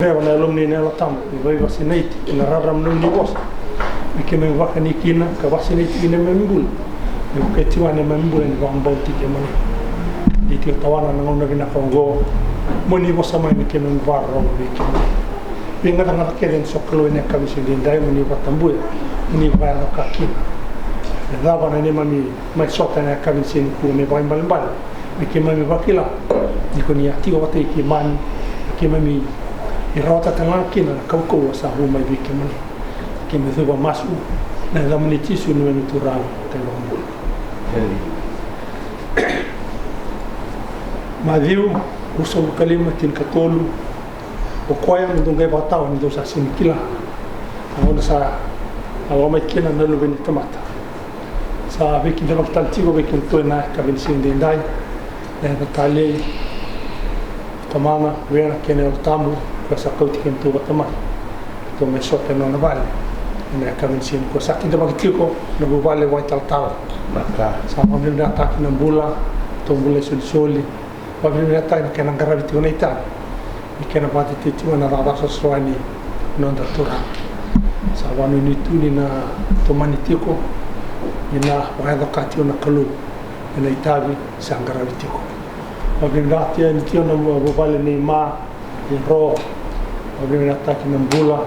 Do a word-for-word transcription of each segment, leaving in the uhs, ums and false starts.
Reva na Yalomuni na Yalo Tabu me vakasinaiti ena rarama ni nomuni vosa, me keimami vakani kina ka vakasinaiti kina neimami bula. Me vukei tiko ga neimami bula ni vakabauti kemuni. Ni tiko tawana na gauna vinaka oqo, mo ni vosa mai me keimami vakarorogo vei kemuni. Veigacagaca kece ni sokalou ena yakavi ni siga edaidai mo ni vakatabuya, mo ni vakayaco ka kina. Me cava na neimami mai sota ena yakavi ni siga nikua me vakaibalebale, me keimami vakila ni ko ni a tiko vata kei keimami, me keimami rawata tale ga kina na kaukauwa sa vu mai vei kemuni. Keimami cuva masu ena yacamuni Jisu na neimami Turaga ka iVakabula. Maciu ruasagavulu ka lima, tinikatolu. O koya mo dou qai vakatawa ni dou sa sega ni kila na gauna sa lako mai kina na Luve ni tamata. Sa veikidavaki tale tiko vei kedatou ena yakavi ni siga edaidai na yaca talei, Tamana, Luvena kei na Yalo Tabu, koya sa kauti kedatou vata mai, kedatou mai sota ena nona vale ena yakavi ni siga nikua. Sa kidavaki tiko na vuvale vakaitalatala. Sa vakavinavinakataki na bula, tou bula isolisoli. Vakavinavinakataki na kena qaravi tiko na itavi, ni kena vakatetei tiko na cakacaka sosowani ni noda Turaga. Sa vakanuinui tu ni na tomani tiko, ni na vakayaco ka tiko na Kalou ena itavi sa qaravi tiko. Vakavinavinakataki tiko na vuvale nei Ma, nei Ro. Vakavinavinakataki na bula,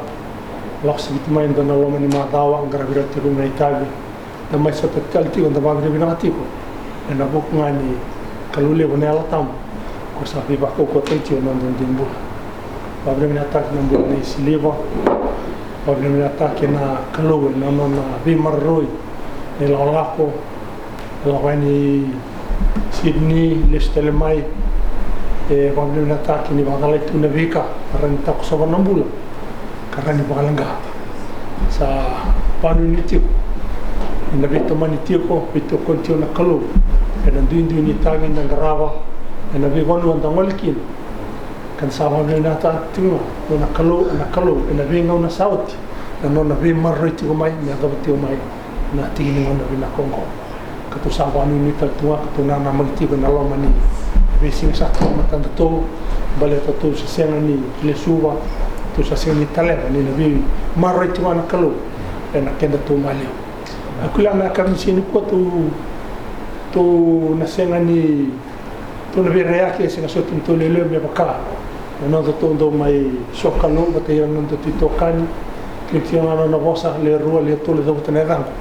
lako sikiti mai e dua na loma ni macawa, qaravi ira tiko na itavi. Da mai sota tale tiko, da vakavinavinaka tiko ena vuku ga ni Kalou levu na Yalo Tabu, ko sa veivakaukauwataki tiko na noda dui bula. Vakavinavinakataki na bula nei Siliva. Vakavinavinakataki na Kalou ena nona veimaroroi na ilakolako, lako yani Sydney, lesu tale mai. E vakavinavinakataki ni vakacalai tu na veika, ka rawa ni takosova na bula, ka rawa ni vakaleqa. Sa vakanuinui tiko ni na veitomani tiko, veitokoni tiko na Kalou ena duidui ni itavi da qarava ena veivanua da gole kina. Ka da sa vakavinavinakataka tiko ga na Kalou, na Kalou ena veigauna sa oti, na nona veimaroroi tiko mai me yacova tiko mai na tiki ni gauna vinaka oqo. Ka tou sa vakanuinui tale tu ga, ka tou nanamaki tiko ena loma ni veisiga sa tu e matadatou, baleta tou sa sega ni lesuva, tou sa sega ni taleva, ni na veimaroroi tiko ga na Kalou ena kedatou maliwa. Au kila na yakavi ni siga nikua tou, tou na sega ni, tou na veiraiyaki, e sega soti ni tou lewe levu me vaka na nodatou dau mai sokalou vata kei ira na nodatou itokani. Kena tiko ga na nona vosa, lewe rua, lewe tolu e cavuta na yacaqu.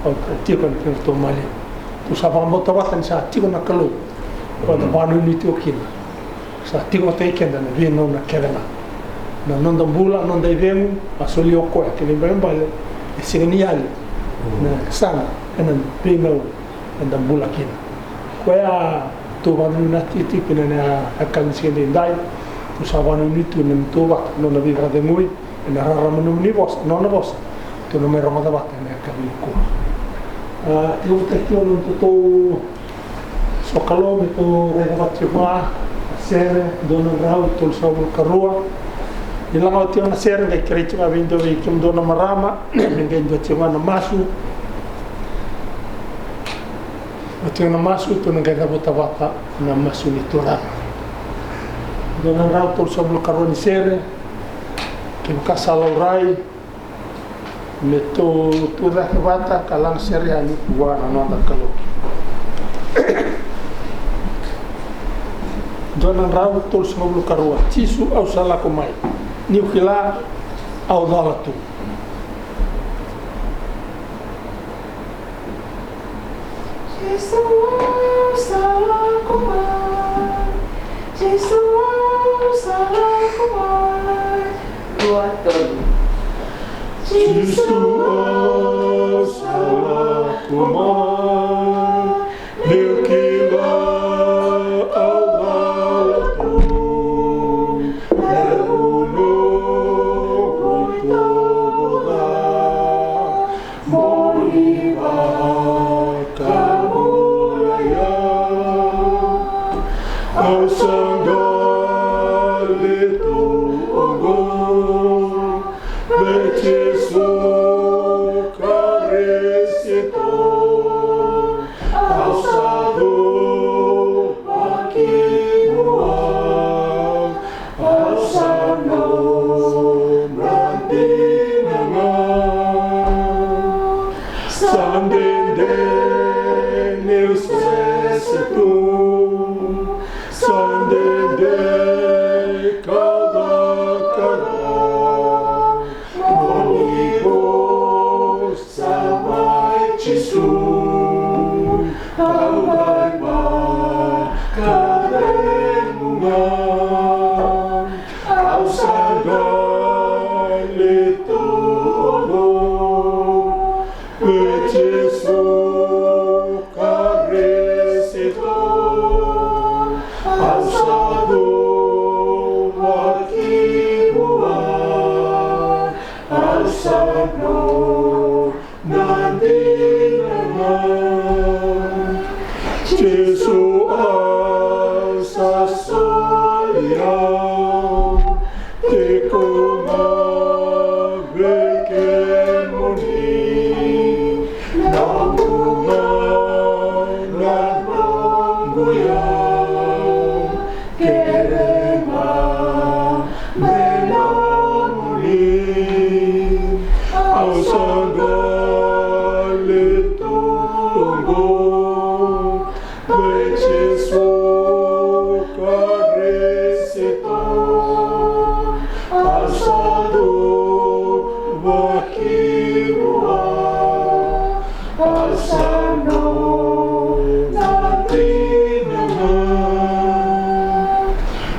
Au tiko ena kedatou maliwa. Tou sa vakabauta vata ni sa tiko na Kalou, ko da vakanuinui tiko kina. Sa tiko vata kei keda ena veigauna kece ga. Na noda bula, na noda icegu, a solia o koya, kena ibalebale e sega ni yali na saga ena veigauna eda bula kina. Koya tou vakavinavinaka tiko kina ena yakavi ni siga edaidai. Tou sa vakanuinui tu ena neitou vata, nona veivakacegui ena rarama ni nomuni vosa, nona vosa. Tou na mai rogoca vata ena yakavi nikua. A, tou vata tiko na nodatou sokalou me tou raica vata tiko ga na sere dua na drau tolusagavulu ka rua. Ni lako oti na sere, qai kerei tiko ga vei dua vei kemudou na marama me qai dua tiko ga na masu. Dua tiko ga na masu, tou na qai cavuta vata na masu ni Turaga. Dua na drau tolusagavulu ka rua ni sere. Kevaka sa laurai, me tou tu cake vata ka lagasere yani vua na noda Kalou. Dua na drau tolusagavulu ka rua. Jisu, au sa lako mai, niu kila au cala tu. Jisu, au sa lako mai. Jisu, au sa lako mai. Dua, tolu. Jisu, au sa lako mai. Niu kila au cala tu. E vu noqu itovo ca. Mo ni vakabulai au. Au sa qali tu oqo vei Jisu Karisito. Au sa cuva ki vua. Au sa no Qai tu oqo vei Jisu Karisito, au sa dua ki vua, au sa nona dinana. Jisu, au sa solia tiko ga vei kemuni, na bula na noqu ya, kere ga me nomuni. Au sa qai tu oqo vei Jisu Karisito, au sa dua ki vua, au sa nona dinana.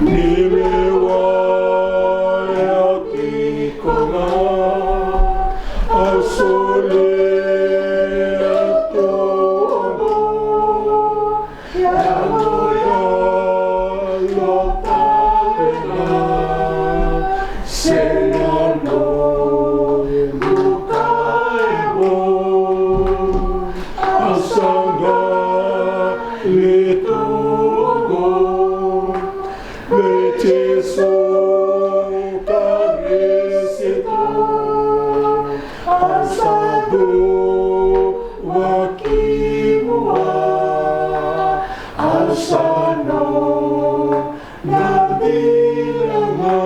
Ni lewa au tiko ga, au solia tu oqo, yago, yalo talega se noqu ka e vo. Au sa qai tu oqo vei Jisu Karisito, au sa dua ki vua, au sa nona dinana.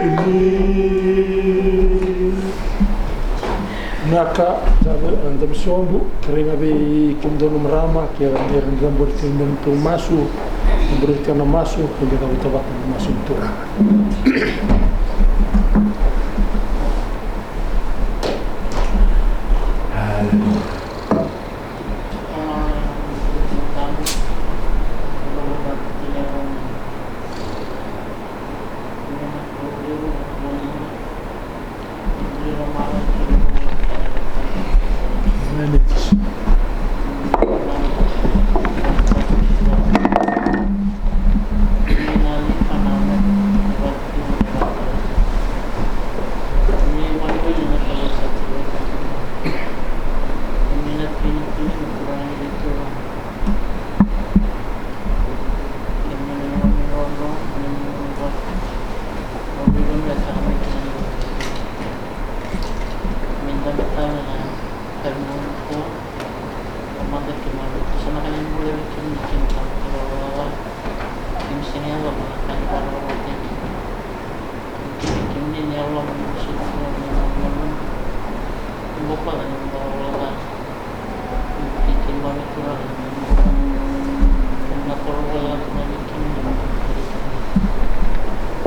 Emeni. Vinaka, da, da mai sobu, kerei ga vei kemudou na marama, ke ra, era dau bori tiko na masu, bori tiko na masu, ke da cavuta vata na masu ni Turaga. Haleluya.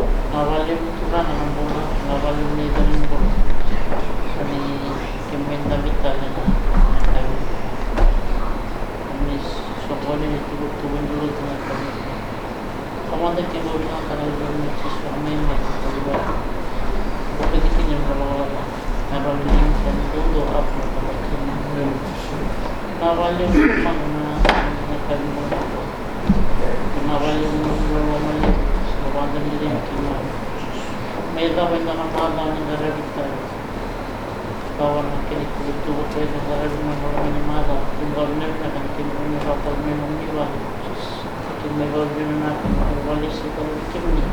Vinaka vakalevu Turaga na bula, vinaka vakalevu na icavacava ni bula. Ni keimami dabe tale na yakavi. Ni soqoni na ituvatuva ni lotu na yakavi. Tamada keimami vinaka na levu ni Jisu, na neimami Kalou. Vukei kina na lakolako. Na yalo ni Yalo Tabu ni Kalou, Tamada keimami. Vinaka vakalevu Tamada na yakavi ni bula. Vinaka vakalevu na bula vakalevu. Na vada ni levu keimami. Me cava eda na macawa ni qaravi tale. Cava na kena ituvatuva kece e qaravi mai na loma ni macawa. Keimami vakavinavinaka ni keimami rawa tale mai nomuni vale. Keimami vakavinavinaka ni keimami vale se tale vei kemuni.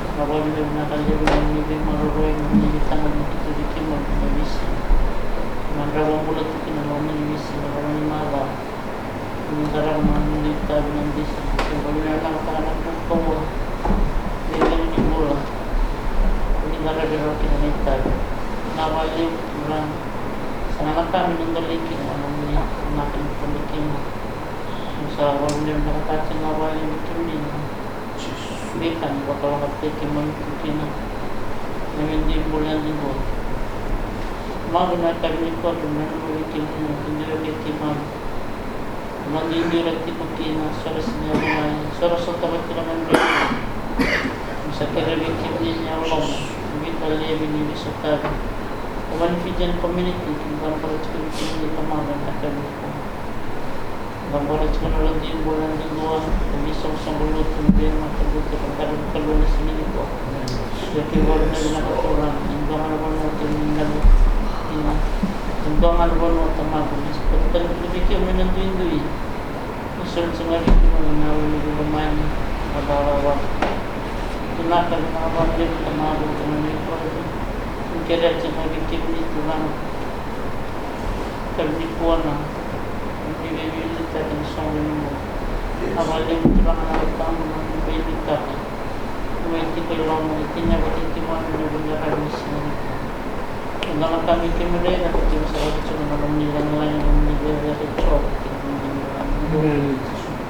Vinaka vakalevu na nomuni veimaroroi, nomuni veitaqomaki keitou vei keimami na veisiga. Keimami rawa bula tiko kina na loma ni veisiga, na loma ni macawa. Ni qarava na nomuni itavi na disi, se vakavinakataka na kaukauwa ni levu ni bula. Ni qaravi rawa kina na itavi. Vinaka vakalevu Turaga. Sega na ka me ni dolei kina na nomuni vinaka ni vukei keimami. Ni sa vakavinakataka tiko ga vakalevu kemuni na veika ni vakalougatataki keimami tu kina. Keimami dui bula yadudua. Macawa na yakavi nikua keimami nanuma vei kemuni na dui vei keimami. Noda inuinui tiko kina, so ra sega ni yaco mai, so ra sotava tiko na noda inuinui. Sa kerea vei kemuni na yalololoma, veitalia, veisotavi. Ko vani Fijian community, keda cabora tiko vei kemuni Tamaqu ena yakavi nikua. Cabora tiko na noda ibula yadudua, na veisoqosoqo lotu, na veimatalotu, na qaravi Kalou ena siga nikua. Ia keitou vakavinavinaka Turaga, e dua ga na vanua kemuni na, e dua ga na vanua Tamaqu, ni sa kauta tani kina vei kemuni na duidui. Ni soli tiko ga vei kemuni na yalo ni veilomani, na cakacaka. Vinaka, vinaka vakalevu Tamaqu, ena yakavi nikua. Ni kerea tiko ga vei kemuni Turaga. Yakavi nikua na nomuni veiliutaki ena soqo ni bula. Vinaka vakalevu Turaga na Yalo Tabu na nomuni veiliutaki. Ni mai tiko e loma ni tini vakatikina na nomuni veiqaravi ni siga nikua. E dua na ka me keimami raica, keimami sa raica tiko na nomuni lagilagi, na nomuni cecere, Jiova, kei na nomuni lagilagi. Amen.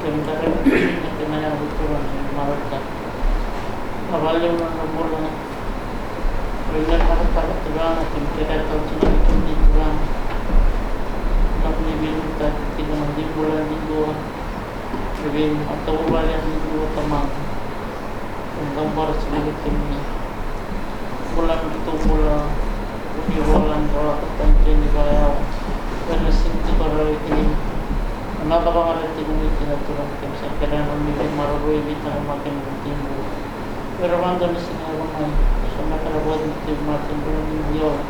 Keimami qaravi kemuni kei na yalo Turaga, keimami marautaka. Vinaka vakalevu na nomuni bula. Keimami marautaka Turaga, keimami kerea tale tiko ga vei kemuni Turaga. Na nomuni veiliutaki tiko na noda ibula yadudua. Vei matavuvale yadudua Tamaqu. Keimami cabora tiko ga vei kemuni. Bula na keitou bula, ni vola, ni vola, ka tani kei ni vakayawa. Ena sega ni tiko rawa vei kemuni. Na cava ga era tiko mai kina Turaga, keimami sa kerea na nomuni veimaroroi, veitaqomaki ena noda tiko bula. Vei ira vakadua na sega ni yaco mai, so na ka era vakadua tiko mai, keimami bula ni viola.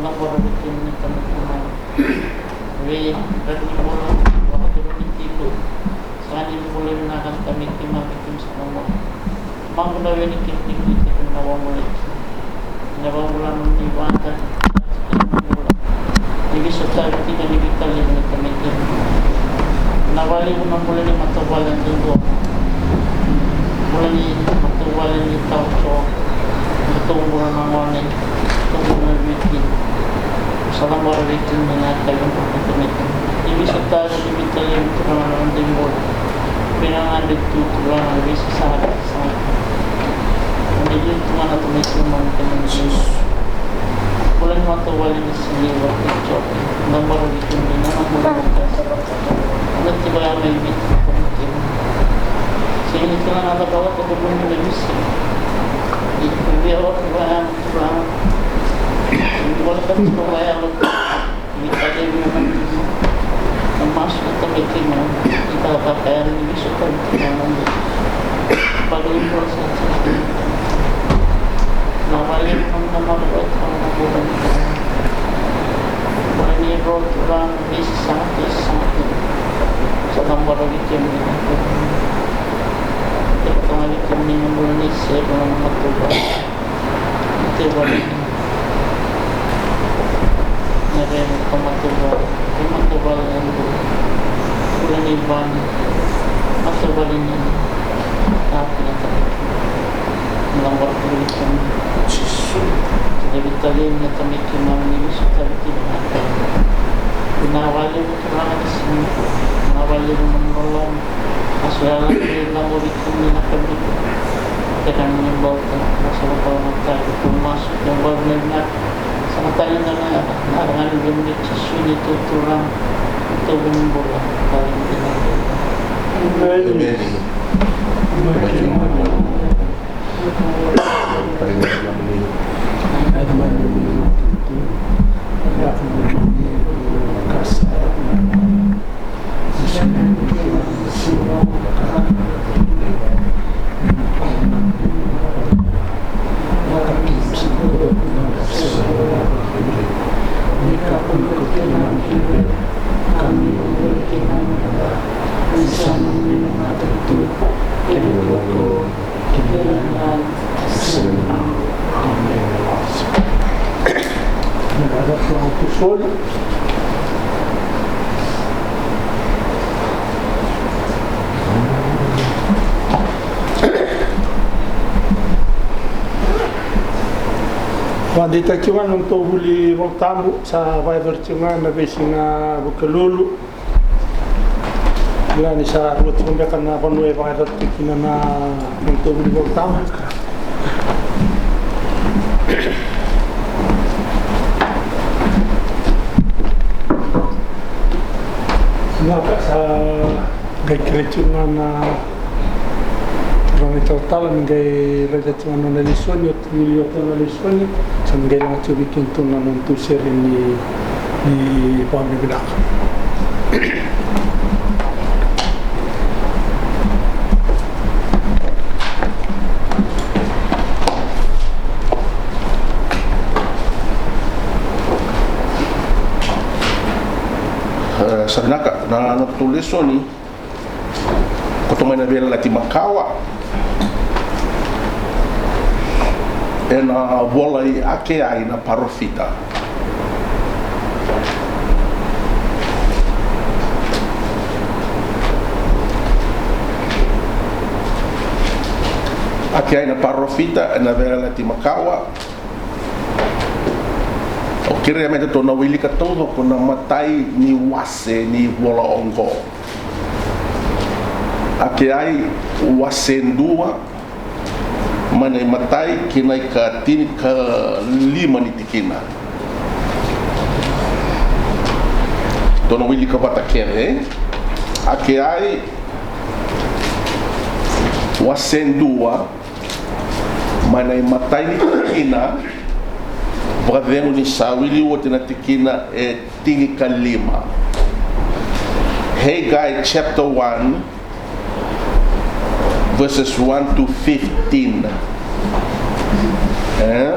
Cabora vei kemuni na Tamai keimami. Veiqaravi ni bula, vakacurumi tiko. Sega ni bula vinaka na Tamai keimami, keimami sa cabora. Maqu na we ni kemuni, kemuni na vakabulai. Na vakabula na nomuni vada. Ni veisotavi tiko, ni veitalia na Tamai keimami. Vinaka vakalevu na bula ni matavuvale yadudua. Bula ni matavuvale ni Tau Jo. Ni tou bula na gone, tou bula na veiwekani. Sa cabora vei kemuni na yakavi nikua Tamai keimami. Ni veisotavi, ni veitalia Turaga na noda ibula. Vei na noda itutu, Turaga, na veisasaga, sasaga. Ni liu tu ga na Tamai keimami, Tamai keimami. Bula ni matavuvale ni Siliva kei Jope. Cabora vei kemuni na bula ni Tau Jo. Na tiko ya mai Viti, Tamai keimami. Sega ni tiko na cakacaka, Tamai keimami. Ni via oti vaya na Turaga. Ni voleka tiko vaya na Ni ka levu na masu na Tamai keimami, ni ka vaka yani ni veisotavi keimami. Vakalevu sa tiko. Na vakalevu na mamalu e tiko na bula ni Tamai. Bula ni rua Turaga, veisasaga, veisasaga. Sa cabora vei kemuni na bula. Tiko ga vei kemuni na bula ni Siliva, na matavuvale. Matavuvale ni Nereni, ka matavuvale, ka matavuvale ni Bula ni Vani, matavuvale ni Ati na Tamai. Ni cabora tiko vei kemuni. Ni veitalia na Tamai keimami, ni veisotavi tiko na Tamai. Vinaka vakalevu Turaga ni siga. Vinaka vakalevu na loloma. Masu yalani, ni lako vei kemuni na Tamai. Keda ni bauta, na sa vakavakataki, ko masu, ko vakavinavinaka. Sa matani na, na, na, na, ni vei Jisu ni tou Turaga, tou vei ni bula, ka vei ni bula. Amen. Vakadeitaki tiko ga na nodatou vuli Vola Tabu, sa vakayacori tiko ga na veisiga Vukelulu. Ia ni sa rua tiko beka na vanua e vakayacori tiko kina na nodatou vuli Vola Tabu. Ia sa Qai kerei tiko ga na turaga italatala ni qai raica tiko ga na nona lesoni, oti ni oti na lesoni, sa na qai laga tiko vei kedatou na nodatou sere ni, ni vakavinavinaka. E, sa vinaka, na, na nodatou lesoni koto mai na Veiyalayalati Makawa, ena vola i Akeai na parofita. Akeai na parofita ena Veiyalayalati Makawa. Au kerea me datou na wilika taucoko na imatai ni wase ni vola oqo. Akeai wase dua, mai na imatai ki na ikatinikalima ni tikina. Tou na wilika vata kece, e? Akeai wase dua, mai na imatai ni tikina, vakacegu ni sa wili oti na tikina e tinikalima. Haggai chapter one, verses one to fifteen. Eh?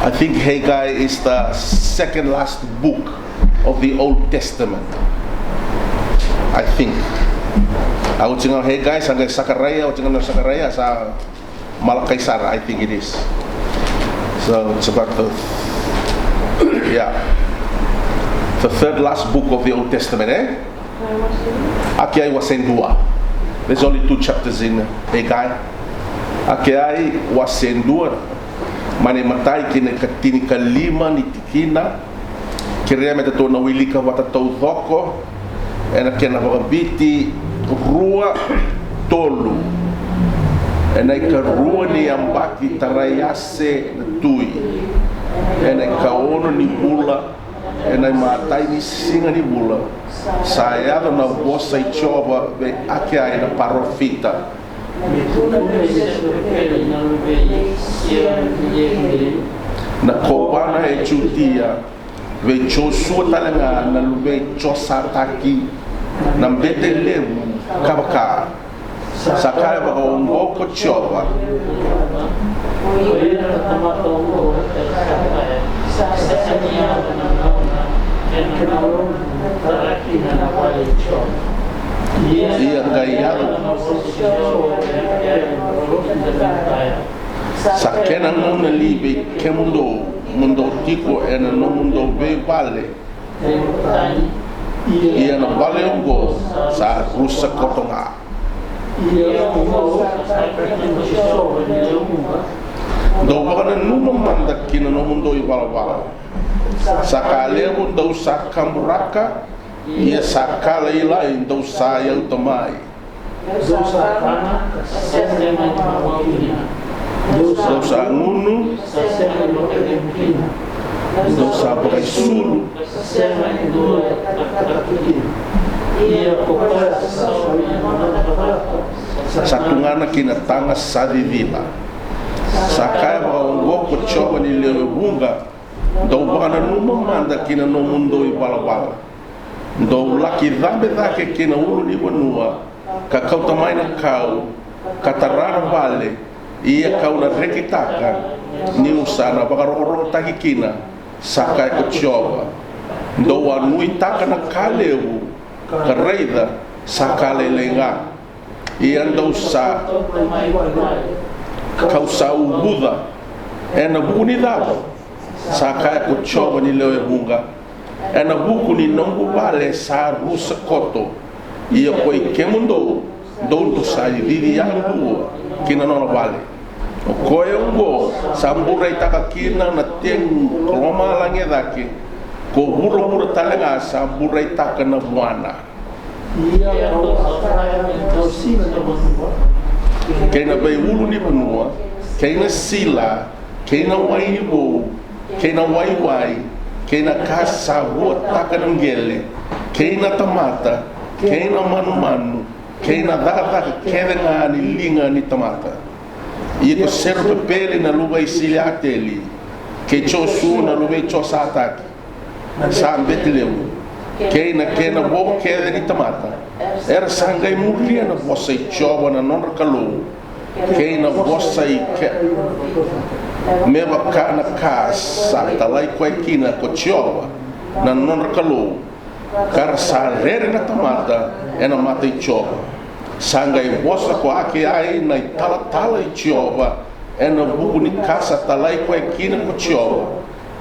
I think Haggai is the second last book of the Old Testament. I think. A oti ga o Haggai, sa qai Sakaraia, oti ga na Sakaraia, sa Malakai sara, I think it is. So it's about the, yeah, the third last book of the Old Testament, eh? Akeai wase dua. There's only two chapters in Haggai. Akeai wase dua, mai na imatai ki na ikatinikalima ni tikina. Kerea me datou na wilika vata taucoko, ena kena vakaviti, rua, tolu. Ena ikarua ni yabaki Taraiase na tui, ena ikaono ni vula, ena imatai ni siga ni vula, sa yaco na vosa i Jiova vei Akeai na parofita. Na kovana e Jutia, vei Josua tale ga na luve i Josataki, na bete levu, ka vaka, sa kaya vakaoqo ko Jiova. Ia qai yaco, sa kena gauna li vei kemudou mo dou tiko ena nomudou veivale? Ia na vale oqo sa rusa koto ga. Dou vakananuma mada ki na nomudou ivalavala. Sa ka levu dou sa kaburaka, ia sa ka lailai dou sa yauta mai. Dou sa kana, ka sega ni mamawa kina. Dou sa gunu, ka sega ni vakacegu kina. Dou sa vakaisulu, ka sega ni dua e takataka kina. Ia ko koya sa saumi na nona cakacaka, sa tugana ki na taga sa cicila. Sa kaya vakaoqo ko Jiova ni lewe vuqa, dou vakananuma mada ki na nomudou ivalavala. Dou laki cabe cake ki na ulunivanua, ka kauta mai na kau, ka tara na vale, ia kau na rekitaka niu sa na vakarokorokotaki kina, sa kaya ko Jiova. Dou a nuitaka na ka levu, ka raica sa ka lailai ga. Ia dou sa, kau sa uvuca. Ena vuku ni cava? Sa kaya ko Jiova ni lewe vuqa. Ena vuku ni noqu vale sa rusa koto. Ia koi kemudou, dou dou sa cici yadua ki na nona vale. O koya oqo sa buraitaka kina na tegu ko lomalagi e cake, ko vuravura tale ga sa buraitaka na vuana. Ia kau a kaya me dau sila na vanua, kei na veiulunivanua, kei na sila, kei na wai ni vou, kei na waiwai, kei na ka sa vuataka na qele, kei na tamata, kei na manumanu, kei na cakacaka kece ga ni liga ni tamata. Ia ko Serupapeli na luve i Siliateli, kei Josua na luve i Josataki, sa bete levu, kei na kena vo kece ni tamata, era sa qai muria na vosa i Jiova na nodra Kalou, kei na vosa i ke, me vaka na ka sa talai koya kina ko Jiova na nodra Kalou, ka ra sa rere na tamata ena mata i Jiova. Sa qai vosa ko Akiai na italatala i Jiova ena vuku ni ka sa talai koya kina ko Jiova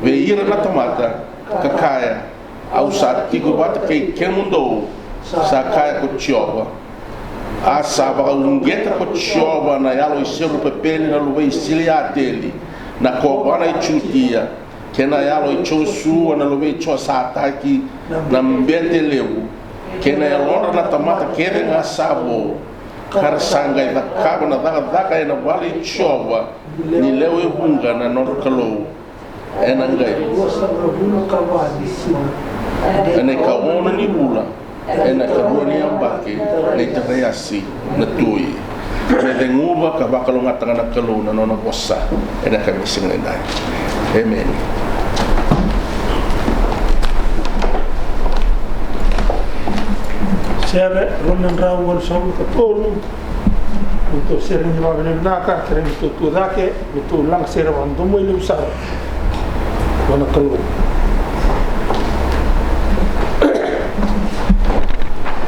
vei ira na tamata, ka kaya, Au sa tiko vata kei kemudou, sa kaya ko Jiova. A sa vakauqeta ko Jiova na yalo i Serupapeli na luve i Siliateli, na kovana i Jutia, kei na yalo i Josua na luve i Josataki, na bete levu, kei na yalodra na tamata kece ga sa vo, ka ra sa qai cakava na cakacaka ena vale i Jiova ni lewe vuqa na nodra Kalou. Ena qai ena ikaono ni vula, ena ikarua ni yabaki nei Tariasi na tui. Me ceguva ka vakalougatataka na Kalou na nona vosa ena yakavi ni siga nidai. Emeni. Sere rua na drau walusagavulu ka tolu. Keitou sere ni vakavinavinaka, kerei keitou tu cake, keitou laga sere vakadomoilevu sara vua na Kalou.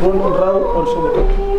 Rua na drau walusagavulu ka tolu.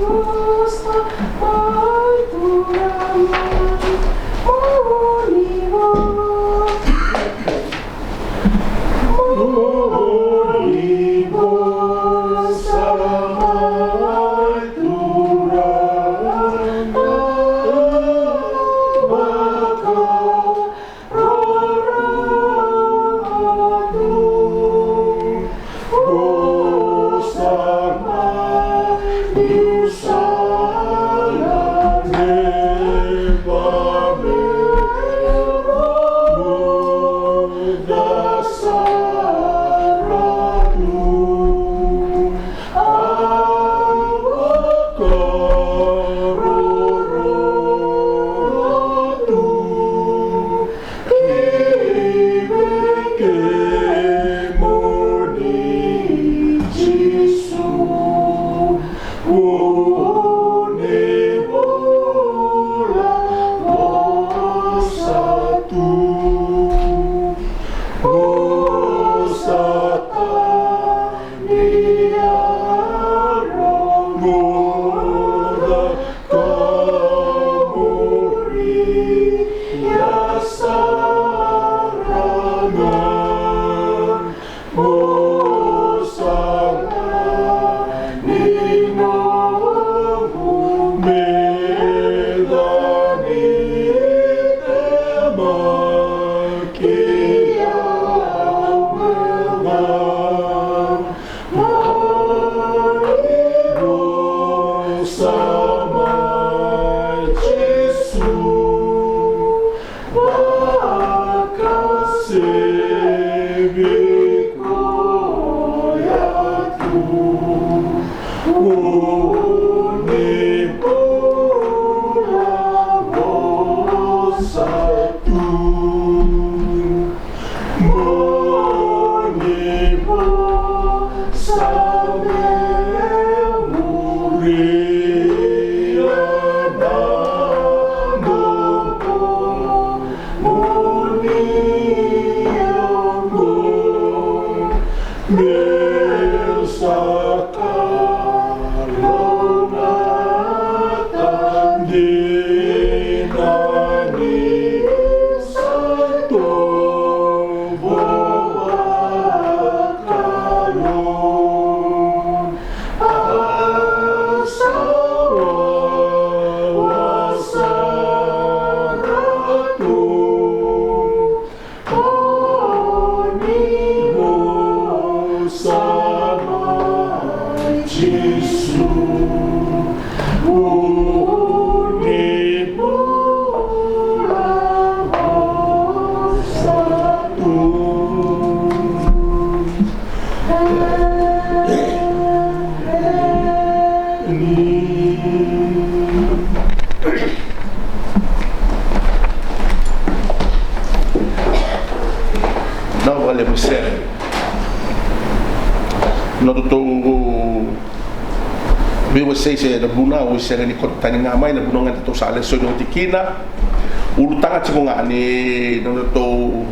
Na vakalevu sere na nodatou veiwasei se na vunau e sega ni koto tani ga mai na vunau ga datou sa lesoni oti kina. Ulutaga tiko ga ni na nodatou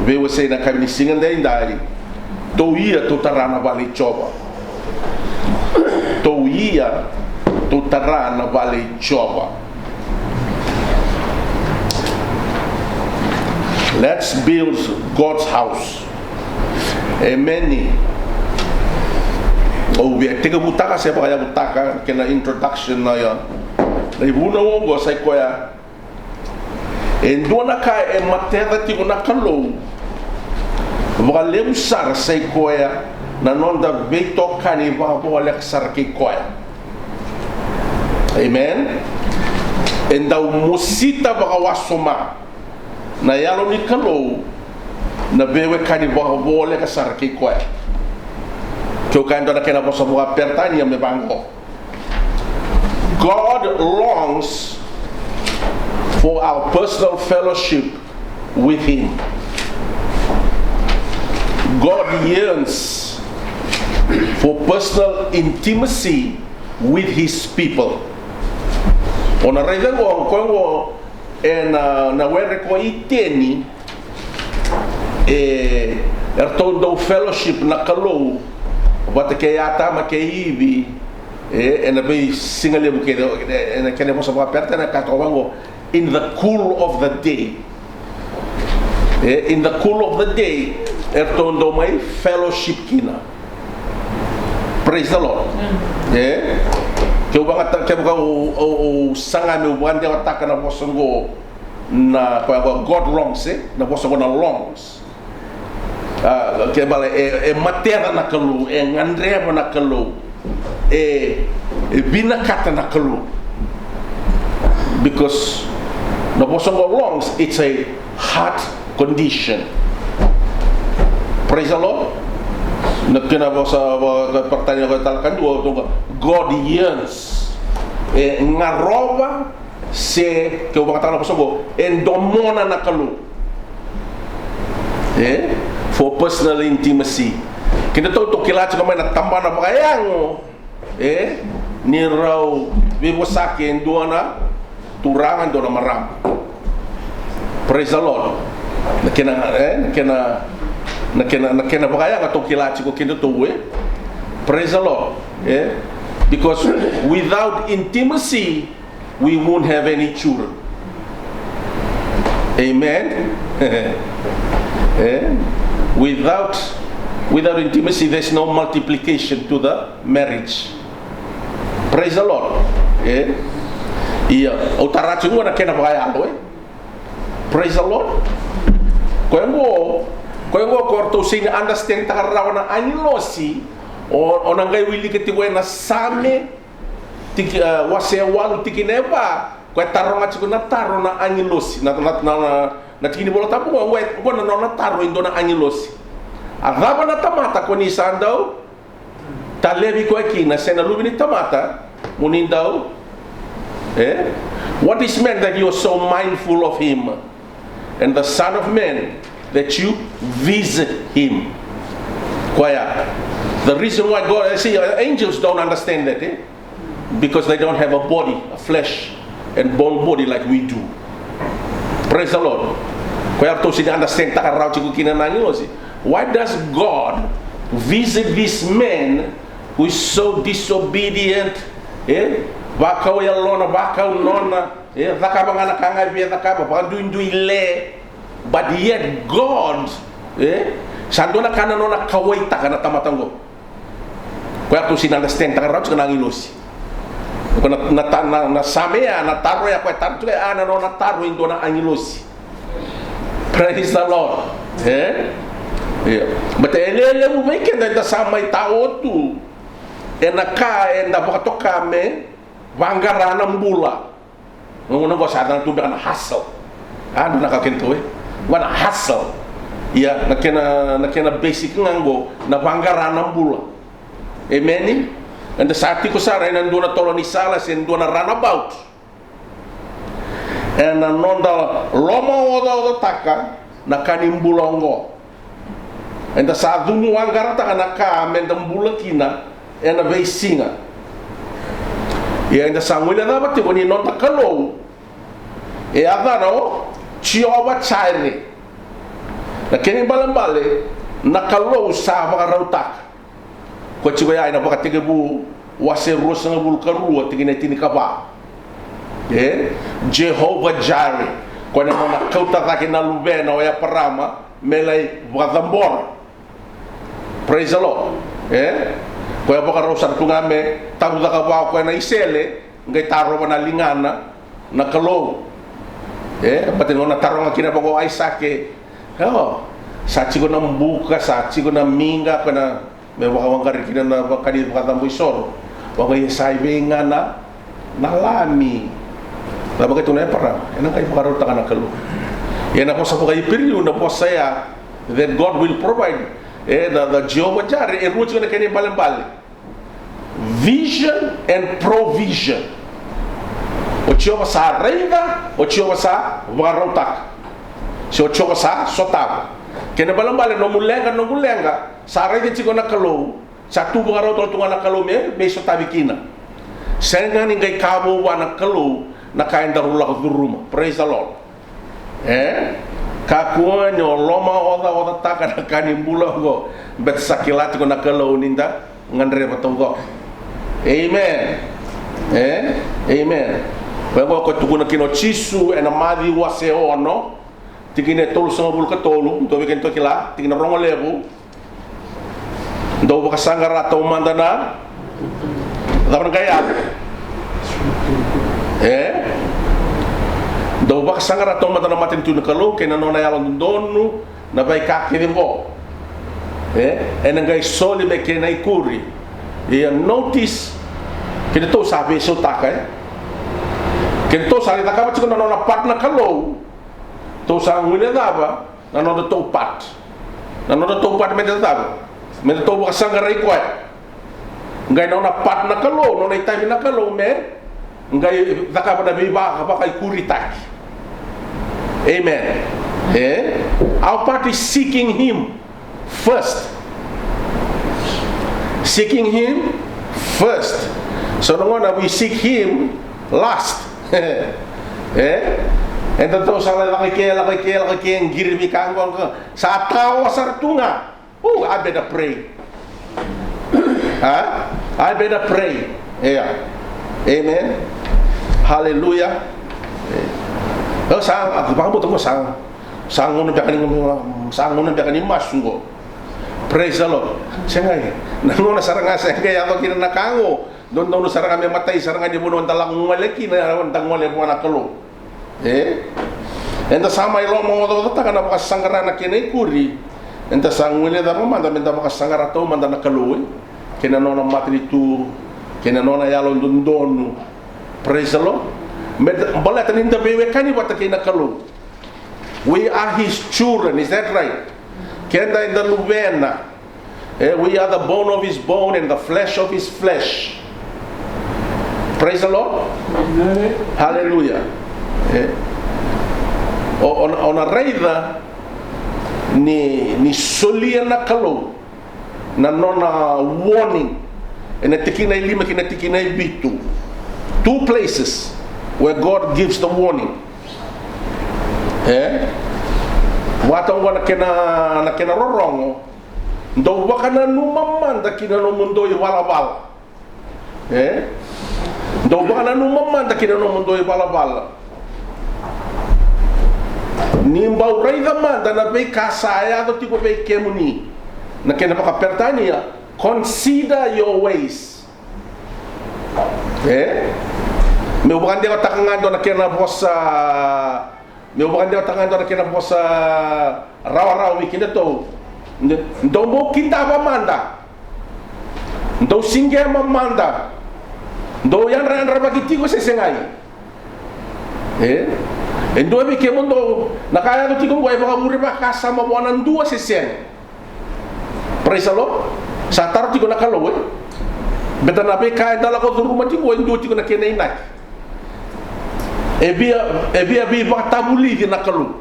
veiwasei na kavi ni siga daidai. Tou ia tou tara na vale i Jiova. Tou ia tou tara na vale i Jiova. Let's build God's house. Emeni. Au via tekivutaka se vakayavutaka kena introduction na ya. Na ivunau oqo sa i koya e dua na ka e mateca tiko na Kalou vakalevu sara, sa i koya na noda veitokani vakavoleka sara kei koya. Amen. E dau mosita vakawasoma na Yalo ni Kalou na veiwekani vakavoleka sara kei koya. Keu kaya e dua na kena vosa vakaperitania me vaqo: God longs for our personal fellowship with Him. God yearns for personal intimacy with His people. O na raica qo, koya qo e na, na were ko Iteni, e, eratou dau fellowship na Kalou vata kei Atama kei Ivi, e, e na veisiga levu kece, e, e na kena vosa vakaperitania e kaya toka vaqo, in the cool of the day. E, in the cool of the day, eratou dau mai fellowship kina. Praise the Lord. E? Keu vagata, kevaka au, au, au saga meu vakadewataka na vosa oqo, na, koya, koya, God longs, e? Na vosa oqo na longs. A, ke bale, e, e mateca na Kalou, e gadreva na Kalou, e, e vinakata na Kalou. Because na vosa oqo longs, it's a heart condition. Praise the Lord. Na kena vosa, va, ka, partani, ka, tala kadua, toka, God yearns. E garova, se, keu vakataka na vosa oqo, e domona na Kalou. E? For personal intimacy. Kedatou tou kila tiko mai na tabana vakayago. E, ni rau veivosaki e dua na turaga, e dua na marama. Praise the Lord. Na kena, e, na kena, na kena, na kena vakayaga tou kila tiko kedatou, e. Praise the Lord. E? Because without intimacy, we won't have any children. Amen. Eh? Without, without intimacy, there's no multiplication to the marriage. Praise the Lord. Eh? Ia, au tara tiko qo na kena vakayalo, e. Praise the Lord. Koya qo, koya qo ko ratou sega ni understand taka rawa na agilosi, o, o na qai wilika tiko ena Same, tiki, e, wase walu tikina e va, koya taroga tiko na taro na agilosi, na, na, na, na, na tiki ni Vola Tabu qo, qo e, qo na nona taro e dua na agilosi. A cava na tamata ko ni sa dau talevi koya kina, se na luve ni tamata mo ni dau, e? What is man that you are so mindful of him? And the Son of Man, that you visit him. Koya. The reason why God, I see, uh, angels don't understand that, eh? Because they don't have a body, a flesh and bone body like we do. Praise the Lord. Koya ratou sega ni understand taka rawa tiko kina na agilosi. Why does God visit this man who is so disobedient? Eh? Vakau yalona, vakau nona. E cakava ga na ka ga e via cakava, vakaduidui le. But yet God, e, sa dua na ka na nona kauwaitaka na tamata oqo. Koya ratou sega ni understand taka rawa tiko na agilosi. Ko na, na, na, na Same ya, na taro ya koya taro tiko ya, a na nona taro e dua na agilosi. Praise the Lord. E? Ia. But e lewe levu vei keda eda sa mai tao tu ena ka eda vakatoka me vaqara na bula. Na gauna qo sa yaco tu beka na hustle. A, na ka kena tu, e? Qo na hustle. Ia, na kena, na kena basic ga qo, na vaqara na bula. Emeni? Eda sa tiko sara ena dua na tolo ni sala se dua na runabout. Ena noda lomaocaocataka na ka ni bula oqo. Eda sa cunu waqarataka na ka meda bula kina ena veisiga. Ia eda sa guilecava tiko ni noda Kalou e yacana o Jiova Jaire. Na kena ibalebale, na Kalou sa vakarautaka. Ko tiko ya ena Vakatekivu wase ruasagavulu ka rua, tikina e tinikava. E Jehovah Jireh, ko na nona kauta cake na luvena o Eparama me lai vakacabora. Praise the Lord. E koya vakarau sara tu ga me tavucaka vua o koya na isele, qai tarova na ligana na Kalou. E bata ni nona taroga kina vaka o Aisake, o sa tiko na buka, sa tiko na miqa, ko na me vakawaqari kina na vakani vakacabo isoro. Vaka ia sa i vei ga na, na lami. Na vaka tu na Eparama, ena qai vakarautaka na Kalou. Ia na vosa vakaIperiu, na vosa ya, that God will provide. E na, na Jehovah Jireh, e rua tiko na kena ibalebale. Vision and provision. O Jiova sa raica, o Jiova sa vakarautaka. Se o Jiova sa sotava. Kena ibalebale, nomu leqa, noqu leqa, sa raica tiko na Kalou, sa tu vakarau tale tu ga na Kalou me, me sotavi kina. Sega ni qai ka vou vua na Kalou na ka edaru lako curuma. Praise the Lord. E kakua ni o lomaocaocataka na ka ni bula oqo, baleta sa kila tiko na Kalou ni da gadreva taucoko. Amen. E amen. Koya oqo ko tukuna kina o Jisu ena Maciu wase ono, tikina e tolusagavulu ka tolu, dou vei kemudou kila, tikina rogo levu. Dou vakasaqara taumada na, cava na qai yaco? E dou vakasaqara taumada na matanitu ni Kalou kei na nona yalododonu, na veika kece oqo, e ena qai soli me kena ikuri. Ia notice, kedatou sa veisautaka, e kedatou sa lai cakava tiko na nona part na Kalou. Tou sa guilecava na nodatou part. Na nodatou part me da cava? Me datou vakasaqarai koya. Qai nona part na Kalou, nona itavi na Kalou me qai cakava na veivakavakaikuritaki. Amen. E? Our part is seeking Him first. Seeking Him first. So na gauna we seek Him last. E? Edatou sa lai lako i ke, lako i ke, lako i ke, qiri veika oqo, sa tawa sara tu ga. Oh, I better pray. A? I better pray. Ia. Amen. Hallelujah. E. O sa, a, vakabuta ko sa, sa gauna beka ni, sa gauna beka ni masu oqo. Praise the Lord. Sega, e. Na gauna sara ga sega, e yaco kina na ka oqo. Dodonu sara ga me matai sara ga ni vanua da lako gole kina, da gole vua na Kalou. E? Eda sa mai lomaocaocataka na vakasaqara na kena ikuri. Eda sa guilecava mada me da vakasaqara taumada na Kalou, e? Kei na nona matanitu, kei na nona yalododonu. Praise the Lord. Me da, baleta ni da veiwekani vata kei na Kalou. We are His children, is that right? Keda eda luvena. E, we are the bone of His bone and the flesh of His flesh. Praise the Lord. Amen. Hallelujah. E. O, o, o na raica ni, ni solia na Kalou na nona warning ena tikina e lima kei na tikina e vitu. Two places where God gives the warning. E? Vata oqo na kena, na kena rorogo. Dou vakananuma mada ki na nomudou ivalavala. E? Dou vakananuma mada ki na nomudou ivalavala. Ni bau raica mada na veika sa yaco tiko vei kemuni. Na kena vakaperitania, consider your ways. E? Meu vakadewataka ga dua na kena vosa, meu vakadewataka ga dua na kena vosa rawarawa vei kedatou. Dou bau kidava mada. Dou siqema mada. Dou yadrayadravaki tiko se segai. E? E dua vei kemudou, na ka yaco tiko oqo e vakavure vakasama vua na dua se sega? Praise the Lord. Sa taro tiko na Kalou, e? Beta na veika eda lako curuma tiko e dua tiko na kena inaki. E via, e via veivakatavulici na Kalou.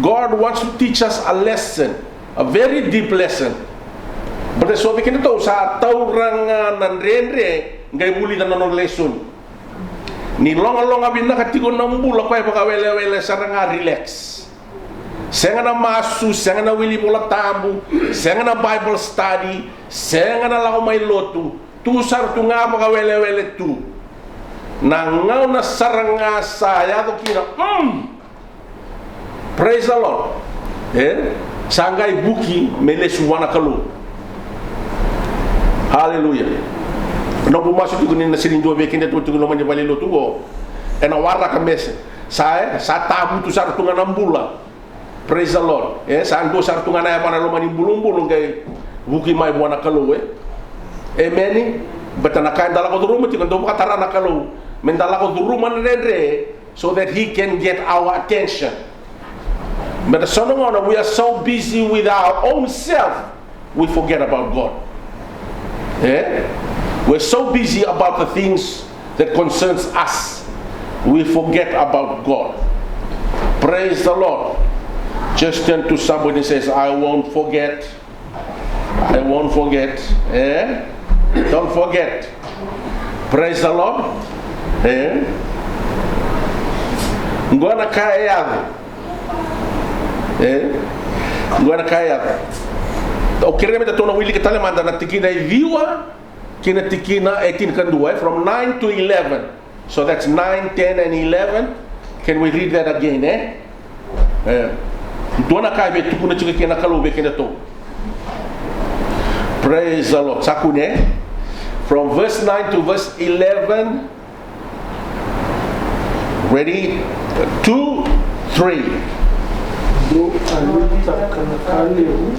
God wants to teach us a lesson, a very deep lesson. Beta so vei kedatou sa taura ga na dredre qai vulica na nona lesoni. Ni logaloga vinaka tiko na bula, koya e vakawelewele sara ga, relax. Sega na masu, sega na wili Vola Tabu, sega na Bible study, sega na lako mai lotu. Tu sara tu ga vakawelewele tu. Na gauna sara ga sa yaco kina, mm, praise the Lord. E? Sa qai vuki me lesu vua na Kalou. Haleluya. Noqu masu tiko ni na sega ni dua vei kedatou tiko loma ni valenilotu qo ena waraka me sa, sa, e, sa tavutu sara tu ga na bula. Praise the Lord. E, sa dua sara tu ga na yavana e loma ni bulubulu qai vuki mai vua na Kalou, e. Emeni. Beta na ka eda lako curuma tiko, dau vakatara na Kalou me da lako curuma na dredre, so that he can get our attention. Beta so na gauna we are so busy with our own self, we forget about God. Eh? We're so busy about the things that concerns us, we forget about God. Praise the Lord. Just turn to somebody and says, "I won't forget. I won't forget." Eh? Don't forget. Praise the Lord. Eh? Qo na ka e yaco. Eh? Qo na ka e yaco. Au kerea me datou na wilika tale mada na tikina e ciwa ki na tikina e tinikadua, eh? From nine to eleven. So that's nine, ten and eleven. Can we read that again, eh? Eh, dua na ka e via tukuna tiko kina na Kalou vei kedatou. Praise the Lord. Sa kune, eh? From verse nine to verse eleven. Ready? Two, three. Dou a nuitaka na ka levu,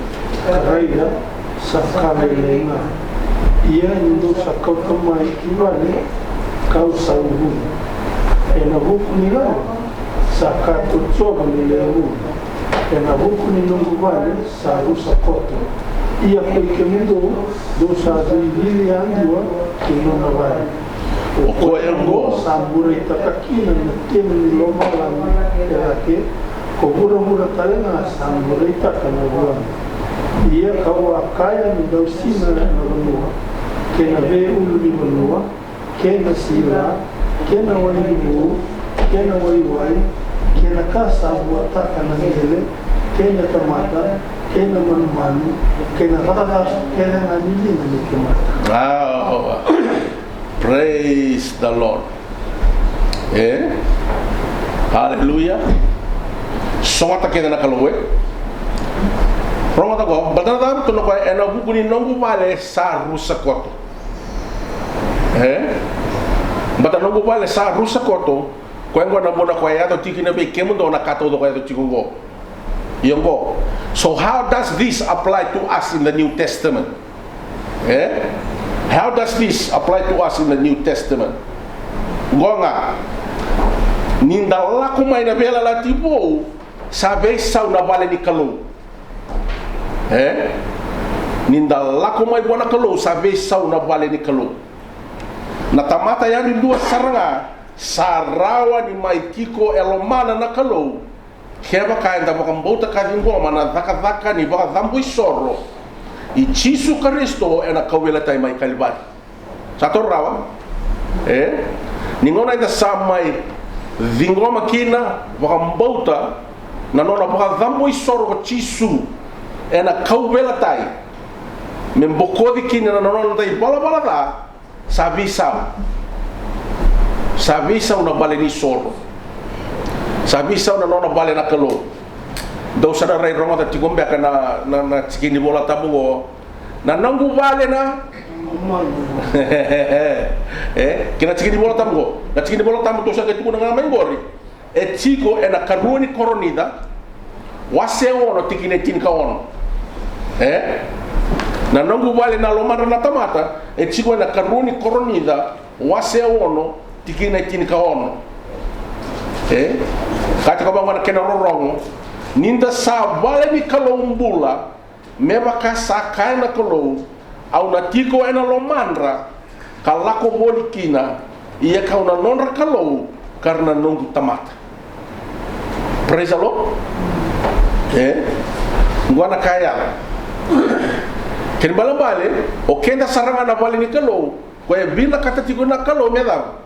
ka raica sa ka lailai ga. Ia ni dou sa kauta mai ki vale, ka'u sa uvuni. Ena vuku ni lawa sa ka totolo ni lewe vuni. Ena vuku ni noqu vale sa rusa koto. Ia koi kemudou, dou sa veicili yadua ki nona vale. O koya oqo sa bureitaka kina na tenu ni lomalagi e cake, ko vuravura tale ga sa bureitaka na vuana. Ia ka'u a kaya me dausina na vanua, kei na veiulunivanua, kei na sila, kei na wai ni vu, kei na waiwai, kei na ka sa vuataka na qele, kei na tamata, kei na manumanu, kei na cakacaka kece ga ni liga ni tamata. Wow. Praise the Lord. Eh? Hallelujah. Sogota kece na Kalou, eh? Rogoca qo, baleta na cava? Tukuna o koya, ena vuku ni noqu vale sa rusa koto. Eh? Baleta noqu vale sa rusa koto. Koya qo na vuna koya e yaco tiko kina vei kemudou na ka taucoko e yaco tiko qo. Ia qo. So how does this apply to us in the New Testament? Eh? How does this apply to us in the New Testament? Qo ga. Ni da lako mai na veiyalayalati vou, sa veisau na vale ni Kalou. Eh? Ni da lako mai vua na Kalou, sa veisau na vale ni Kalou. Na tamata yadudua sara ga sa rawa ni mai tiko e lomana na Kalou, kevaka eda vakabauta ka ciqoma na cakacaka ni vakacabo isoro i Jisu Karisito ena kauveilatai mai Kalivari. Sa taura rawa? E? Ni gauna eda sa mai ciqoma kina, vakabauta na nona vakacabo isoro ko Jisu ena kauveilatai, me bokoci kina na nona dai valavala ca, sa veisau. Sa veisau na vale ni soro. Sa veisau na nona vale na Kalou. Dou sa na rai rogoca tiko beka na, na, na tikina ni Vola Tabu qo. Na noqu vale na. E, kei na tikina ni Vola Tabu qo. Na tikina ni Vola Tabu dou sa qai tukuna ga mai qori. E tiko ena karua ni Koronica, wase ono, tikina e tinikaono. E? Na noqu vale na lomadra na tamata, e tiko ena karua ni Koronica, wase ono, tikina e tinikaono. E? Ka tiko vaqo na kena rorogo. Ni da sa vale ni Kalou bula, me vaka sa kaya na Kalou, au na tiko ena lomadra, ka lako voli kina, ia kau na nodra Kalou, ka ra na noqu tamata. Praise the Lord. E? Qo na ka e yaco. Kena ibalebale, o keda sara ga na vale ni Kalou, koya e vinakata tiko na Kalou me cava?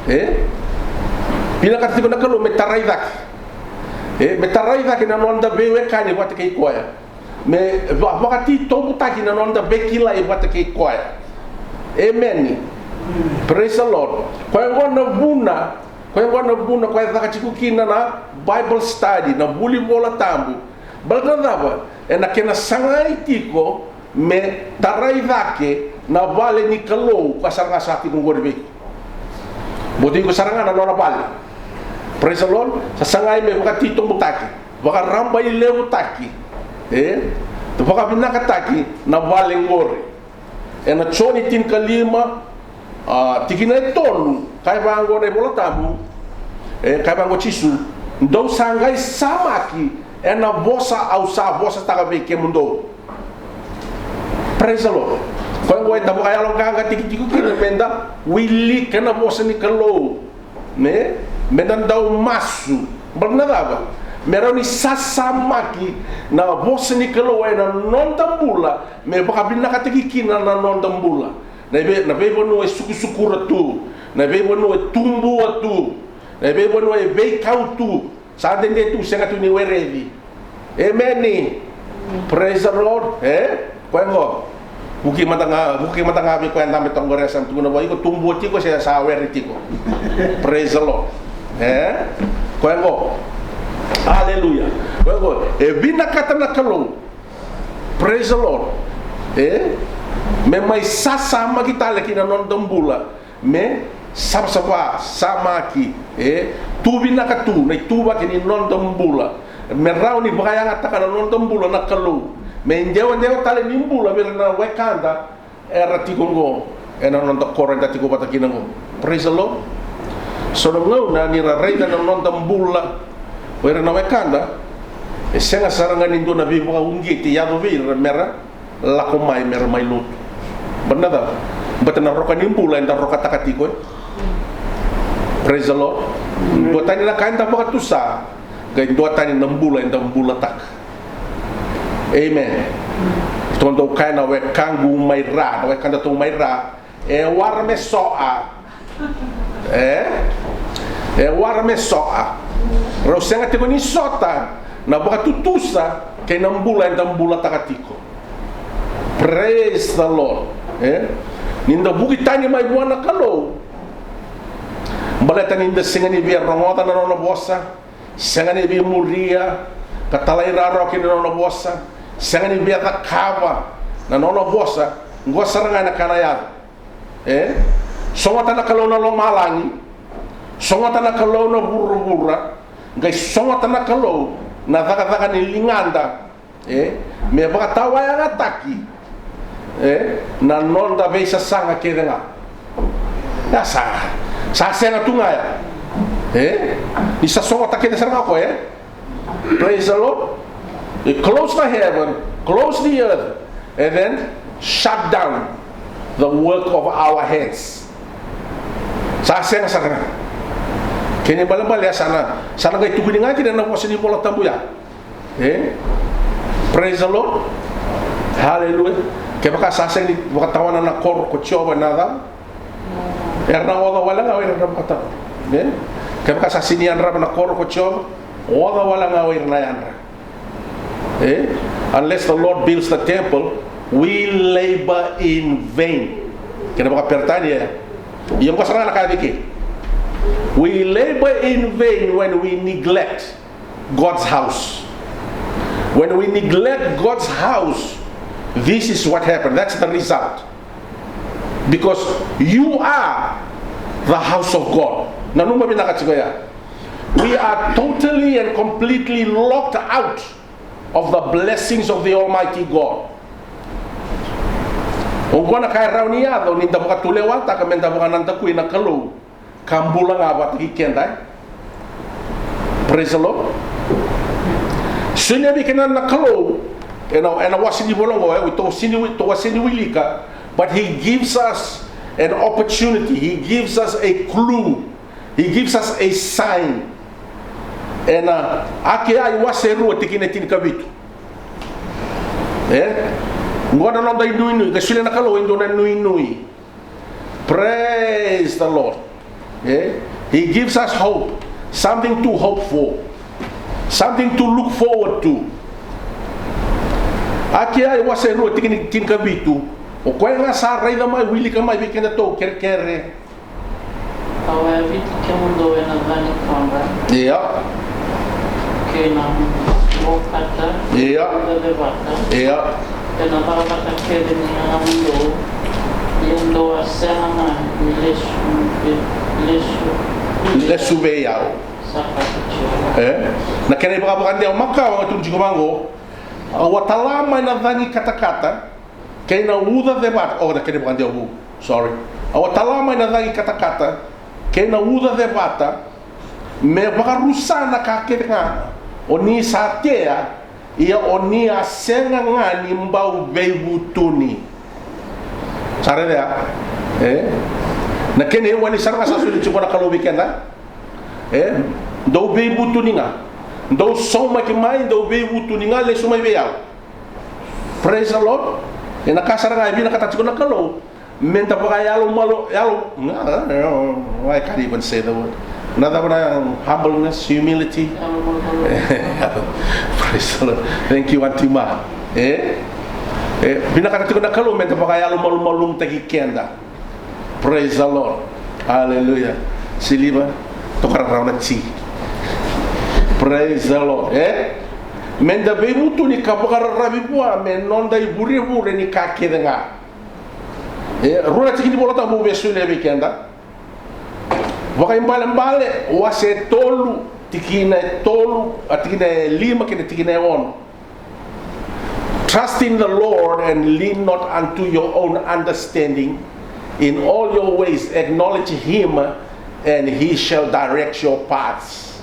E? Vinakata tiko na Kalou me tarai cake. E? Me tarai cake na noda veiwekani vata kei koya. Me va-, vakatitobutaki na noda veikilai vata kei koya. Emeni. Praise the Lord. Koya gona na vuna, koya gona na vuna koya e caka tiko kina na Bible study, na vuli Vola Tabu. Baleta na cava? Ena kena sagai tiko me tarai cake na vale ni Kalou ka sara ga sa tiko qori vei iko. Baleta iko sara ga na nona vale. Praise the Lord. Sa sagai me vakatitobutaki, vakarabailevutaki, e? Vakavinakataki na vale qori. Ena Joni tinikalima, a, tikina e tolu, kaya vaqo na iVola Tabu, e, kaya vaqo Jisu, dou sa qai samaki ena vosa au sa vosataka vei kemudou. Praise the Lord. Koya qo eda vakayaloqaqataki tiko kina meda wilika na vosa ni Kalou. Ne? Meda dau masu. Baleta na cava? Me rawa ni sasamaki na vosa ni Kalou ena noda bula, me vakavinakataki kina na noda bula. Na vei-, na veivanua e sukusukura tu, na veivanua e tubua tu, na veivanua e veikau tu, sa dede tu, sega tu ni wereci. Emeni. Praise the Lord. E? Koya qo. Vuki mada ga, vuki mada ga vei koya dabe toka qori, sa tukuna vua, iko tubua tiko se sa were tiko? Praise the Lord. E? Koya qo. Aleluya. Koya qo. E vinakata na Kalou. Praise the Lord. E? Me mai sasamaki tale ki na noda bula. Me savasava, samaki, e, tu vinaka tu na ituvaki ni noda bula. Me rawa ni vakayagataka na noda bula na Kalou. Me idewadewa tale ni bula vei ira na wekada era tiko qo ena noda koro eda tiko vata kina qo. Praise the Lord. So na gauna ni ra raica na noda bula o ira na wekada, e sega sara ga ni dua na veivakauqeti yaco vei ira me ra lako mai me ra mai lotu. Baleta na cava? Baleta na roka ni bula eda rokataka tiko, e? Praise the Lord. Duatani na ka eda vakatusa, qai duatani na bula eda bulataka. Amen. Tou dau kaya na wekaqu mai Ra, na wekadatou mai Ra, e wara me so'a. E? E wara me so'a. Rau sega tiko ni sota na vakatutusa kei na bula eda bulataka tiko. Praise the Lord. E? Ni da vuki tani mai vua na Kalou, baleta ni da sega ni via rogoca na nona vosa, sega ni via muria ka talairawarawa ki na nona vosa, sega ni via cakava na nona vosa, qo sara ga na ka na yaco. E? Sogota na Kalou na lomalagi, sogota na Kalou na vuravura, qai sogota na Kalou na cakacaka ni ligada, e, me vakatawayagataki, e, na noda veisasaga kece ga. Ia sa, sa sega tu ga ya. E? Ni sa sogota kece sara ga o koya, e? Praise the Lord. He close the heaven, close the earth, and then shut down the work of our hands. Sa sega sara ga. Kena ibalebale ya sa na, sa na qai tukuni ga kina na vosa ni Vola Tabu ya. E? Praise the Lord. Hallelujah. Kevaka sa sega ni vakatawana na koro ko Jiova, na cava? Era na oca wale ga o ira na vakatawana. E? Kevaka sa sega ni yadrava na koro ko Jiova, oca wale ga o ira na yadra. E? Unless the Lord builds the temple, we labor in vain. Kena vakaperitania ya. Ia qo sara ga na ka e vei keda. We labor in vain when we neglect God's house. When we neglect God's house, this is what happened. That's the result. Because you are the house of God. Nanuma vinaka tiko ya. We are totally and completely locked out of the blessings of the Almighty God. Oqo na ka e rawa ni yaco ni da vakatulewataka me da vakanadakui na Kalou ka bula ga vata kei keda, e? Praise the Lord. Solia vei keda na Kalou ena, ena wase ni vola oqo, e, tou sega ni, tou sega ni wilika, but he gives us an opportunity. He gives us a clue. He gives us a sign. Ena Akea wase rua tikina e tinikavitu. E? Oqo na noda inuinui, ka solia na Kalou e dua na inuinui. Praise the Lord. E? He gives us hope, something to hope for, something to look forward to. Akea wase rua tikina e tinikavitu. O koya ga sa raica mai, wilika mai vei kedatou, kerekere. Au a yaviti kemudou ena ca ni kodra. Ia. Kei na okata. Ia. Uca cevata. Ia. Ena cakacaka kece ni yagomudou. Ia dou a sega ga ni lesu, lesu. Lesu vei au. Sa kata tiko. E? Na kena ivakavakadewa makawa ga tukuni tiko vaqo. Au a tala mai na cagi katakata kei na uca cevata. O, na kena ivakadewa vou. Sorry. Au a tala mai na cagi katakata kei na uca cevata, me vakarusa na ka kece ga o ni sa tea, ia o ni a sega ga ni bau veivutuni. Sa raica ya? E? Na kena iwali sara ga sa soli tiko na Kalou vei keda. E? Dou veivutuni ga. Dou saumaki mai, dou veivutuni ga, lesu mai vei au. Praise the Lord. Ena ka sara ga e vinakata tiko na Kalou, meda vakayalomalu, yalo, I can't even say the word. Na cava na humbleness, humility. Praise the Lord. Thank you, Auntie Ma. E? E, vinakata tiko na Kalou meda vakayalomalumalumutaki keda. Praise the Lord. Hallelujah. Siliva, toka rawa na ti. Praise the Lord. E? Meda veivutuni ka vakararavi vua me noda ivurevure ni ka kece ga. E, rua na tiki ni Volatabu au via solia vei keda. Vakaibalebale wase tolu, tikina e tolu, a tikina e lima kei na tikina e ono. Trust in the Lord and lean not unto your own understanding. In all your ways acknowledge him, and he shall direct your paths.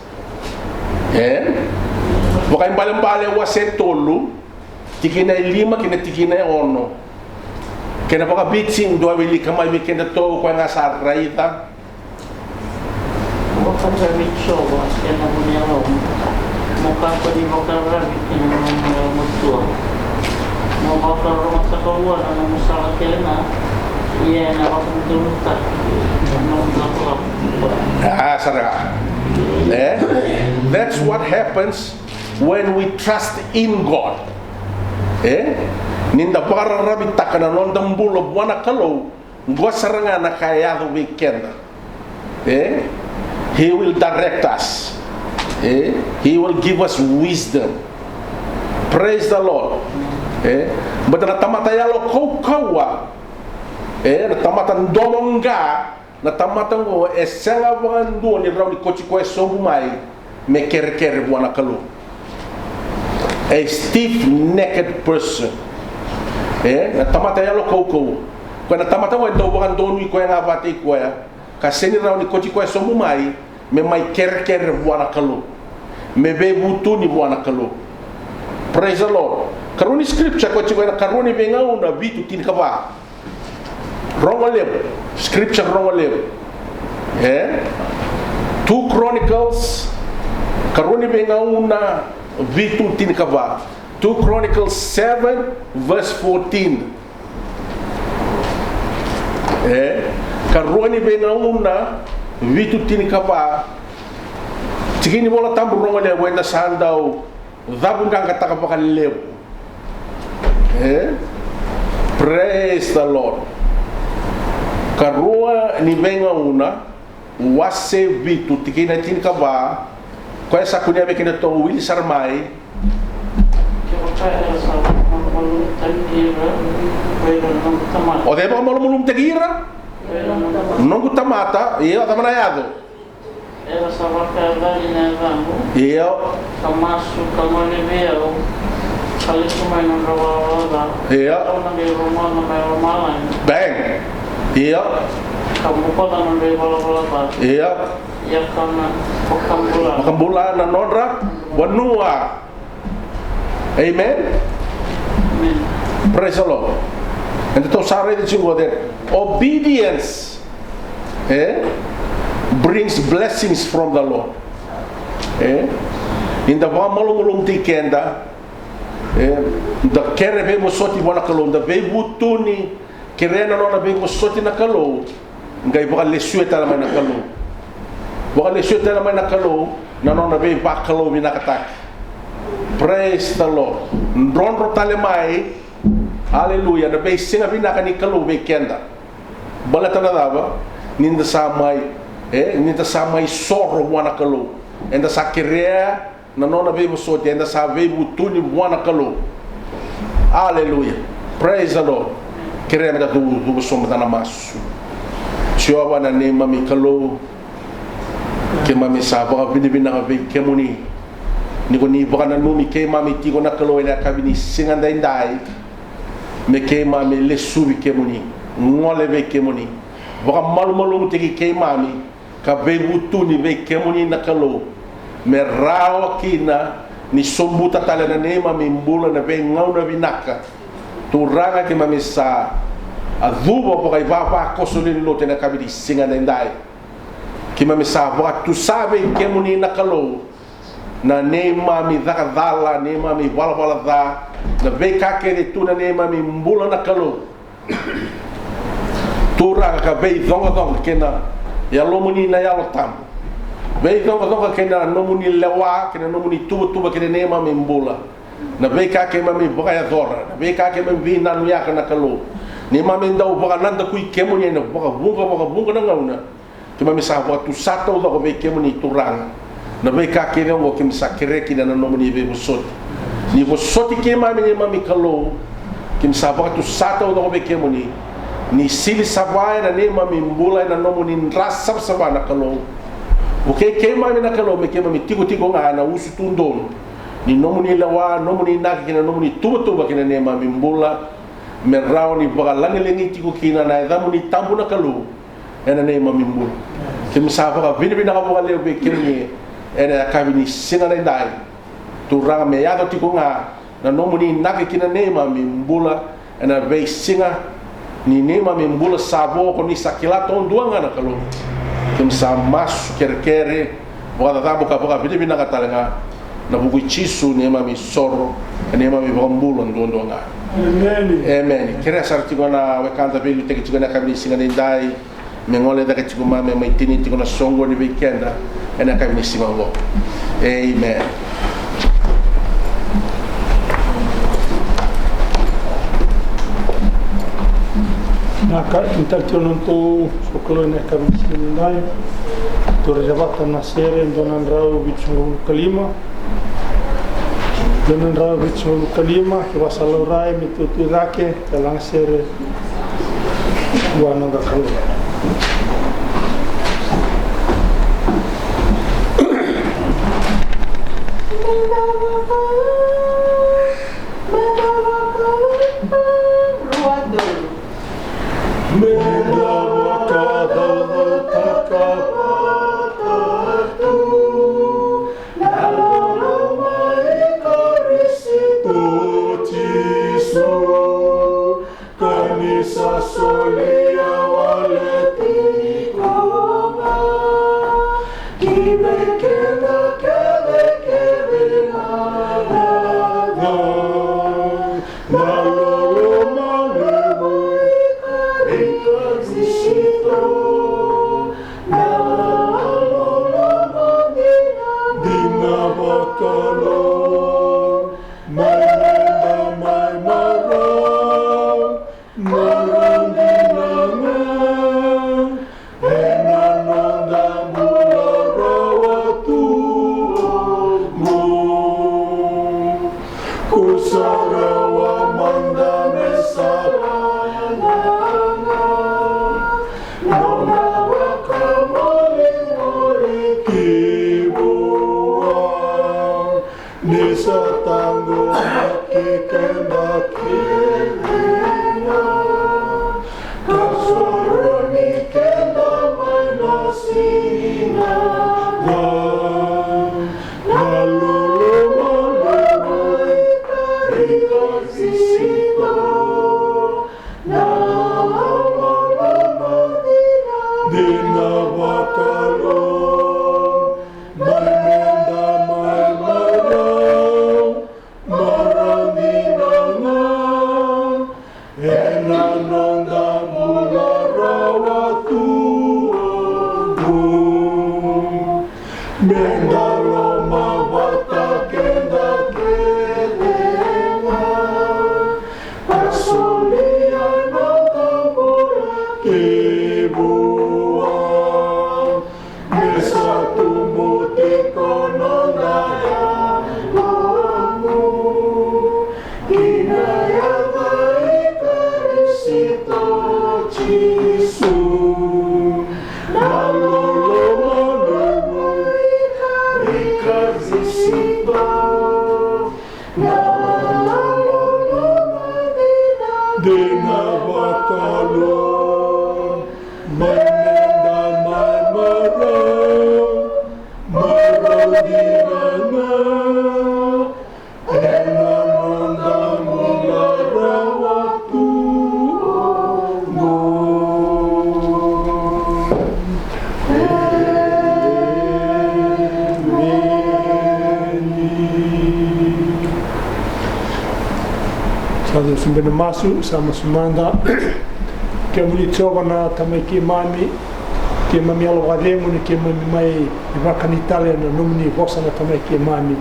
E? Vakaibalebale wase tolu, tikina e lima kei na tikina e ono. Kena vakaviti, dua wilika mai vei kedatou, koya ga sa raica. Vakaravi Jiova ena vu ni yalomu. Mo kakua ni vakararavi ki na nomu yalomatua. Mo vakarorogoca vua na nomu sala kece ga. Ia ena vakadodonutaki na nomu lakolako. A, sara. E? That's what happens when we trust in God. E? Ni da vakararavitaka na noda bula vua na Kalou, qo sara ga na ka e yaco vei keda. E? He will direct us. E? He will give us wisdom. Praise the Lord. E? But na tamata yalo kaukauwa, e, na tamata domoqa, na tamata oqo e sega vakadua ni rawa ni kauti koya sobu mai me kerekere vua na Kalou. A stiff-necked person. E, na tamata yalo kaukauwa. Koya na tamata oqo e dau vakadonui koya ga vakataki koya, ka sega ni rawa ni kauti koya sobu mai me mai kerekere vua na Kalou, me veivutuni vua na Kalou. Praise the Lord. Karua ni scripture koya tiko ena Karua ni Veigauna vitu tinikava. Rogo levu, scripture rogo levu. E? Two Chronicles, Karua ni Veigauna vitu tinikava. Two Chronicles seven verse fourteen. E? Karua ni Veigauna vitu tinikava. Tiki ni Volatabu rogo levu eda sa dau cavuqaqataka vakalevu. E? Praise the Lord. Karua ni Veigauna, wase vitu, tikina e tinikava. Koya sa kunea vei kedatou, wili sara mai. Kevaka era sa vakamalumalumutaki ira ko ira na noqu tamata. O cei e vakamalumalumutaki ira? Ko ira na noqu tamata. Noqu tamata, ia, o cava na yaco? Era sa vakayacani na yacaqu. Io. Ka masu, ka gole vei au, ka lesu mai nodra valavala ca. Io. Au na qai rogoca mai lomalagi. Bang. Io. Ka bokoca nodra ivalavala ca. Io. Ia ka na vakabula. Vakabula na nodra vanua. Amen? Amen. Praise the Lord. Eda tou sa raica tiko that obedience, e, brings blessings from the Lord. E, ni da vakamalumalumutaki keda, e, da kere veivosoti vua na Kalou, da veivutuni, kerea na nona veivosoti na Kalou, qai vakalesuya tale mai na Kalou. Vakalesuya tale mai na Kalou na nona veivakalouvinakataki. Praise the Lord. Drodro tale mai, aleluya, na veisiga vinaka ni Kalou vei keda. Baleta na cava? Ni da sa mai, e, ni da sa mai soro vua na Kalou. Eda sa kerea na nona veivosoti, eda sa veivutuni vua na Kalou. Aleluya. Praise the Lord. Kerea me da cuva sobu mada na masu. Jiova na neimami Kalou, keimami sa vakavinavinaka vei kemuni ni ko ni vakananumi keimami tiko na Kalou ena yakavi ni siga daidai, me keimami lesuvi kemuni, gole vei kemuni, vakamalumalumutaki keimami, ka veivutuni vei kemuni na Kalou, me rawa kina ni sobuta tale na neimami bula na veigauna vinaka. Turaga, keimami sa, a, cuva vakaivavakoso lewe ni lotu ena yakavi ni siga daidai. Keimami sa vakatusa vei kemuni na Kalou na neimami caka cala, neimami valavala ca, na veika kece tu na neimami bula na Kalou. Turaga, ka veicoqacoqa kei na Yalomuni na Yalo Tabu. Veicoqacoqa kei na nomuni lewa, kei na nomuni tuvatuva kei na neimami bula. Na veika keimami vakayacora, na veika keimami veinanuyaka na Kalou. Neimami dau vakanadakui kemuni ena vakavuqa, vakavuqa na gauna. Keimami sa vakatusa taucoko vei kemuni Turaga. Na veika kece oqo keimami sa kerea kina na nomuni veivosoti. Ni vosoti keimami neimami Kalou. Keimami sa vakatusa taucoko vei kemuni. Ni sili sava ena neimami bula ena nomuni dra savasava na Kalou. Vukei keimami na Kalou me keimami tikotiko ga ena usutu donu ni nomuni lewa, nomuni inaki kei na nomuni tuvatuva kei na neimami bula. Me rawa ni vakalagilagi tiko kina na yacamuni tabu na Kalou. Ena neimami bula. Keimami sa vakavinavinaka vakalevu vei kemuni ena yakavi ni siga daidai. Turaga, me yaco tiko ga na nomuni inaki ki na neimami bula ena veisiga ni neimami bula sa vo, ko ni sa kila taudua ga na Kalou. Keimami sa masu, kerekere, vakacacabo ka vakavinavinaka tale ga. Na vuku i Jisu neimami soro, neimami vakabula duadua ga. Emeni. Emeni. Kerea sara tiko na wekada veiliutaki tiko ena yakavi ni siga daidai, me gole cake tiko mai, me mai tini tiko na soqoni vei keda ena yakavi ni siga oqo. Emeni. Na ka, ni tale tiko na nodatou sokalou ena yakavi ni siga daidai. Tou raica vata na sere e dua na drau vitusagavulu ka lima. Dua na drau vitusagavulu ka lima, kevaka sa laurai me tutu cake, ka laga sere vua na noda Kalou. Me da vakacacataka vata tu na loloma i Karisito Jisu, ka ni sa solia wale tiko ga ki vei keda kece kece na Na loloma levu i Karisito, na loloma dina, dina vakalou, mai noda mai marau, marau dina ga. Ena noda bula rawa tu oqo, ko sa rawa mada me sa lagilagi noda vakamolimoli ki vua. Ni sa taqomaki keda kece ga, ka soroni keda mai na siga. Na loloma levu i Karisito, na Sa dou sibena masu, sa masu mada. Kemuni Jiova na Tamai keimami, keimami yalo vakacegu ni keimami mai vakani tale na nomuni vosa na Tamai keimami.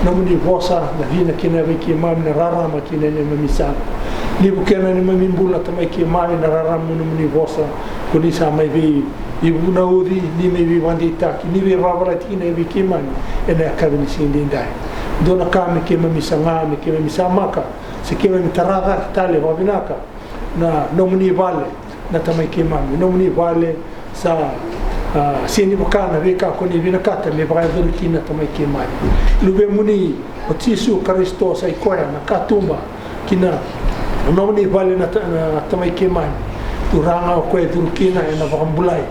Nomuni vosa na cina kina vei keimami na rarama kina neimami sala. Ni vukea na neimami bula Tamai keimami na rarama nomuni vosa. Ko ni sa mai vei ivunauci, ni mai veivakadeitaki, ni veivakavalati kina vei keimami ena yakavi ni siga edaidai. Dua na ka me keimami saga, me keimami samaka, se keimami tara cake tale vakavinaka na nomuni vale na Tamai keimami, nomuni vale sa, a, sega ni vaka na veika ko ni vinakata me vakayacori kina Tamai keimami. Luvemuni o Jisu Karisito sa i koya na katuba kina nomuni vale na Ta-, na Tamai keimami. Turaga, o koya e curu kina ena vakabulai,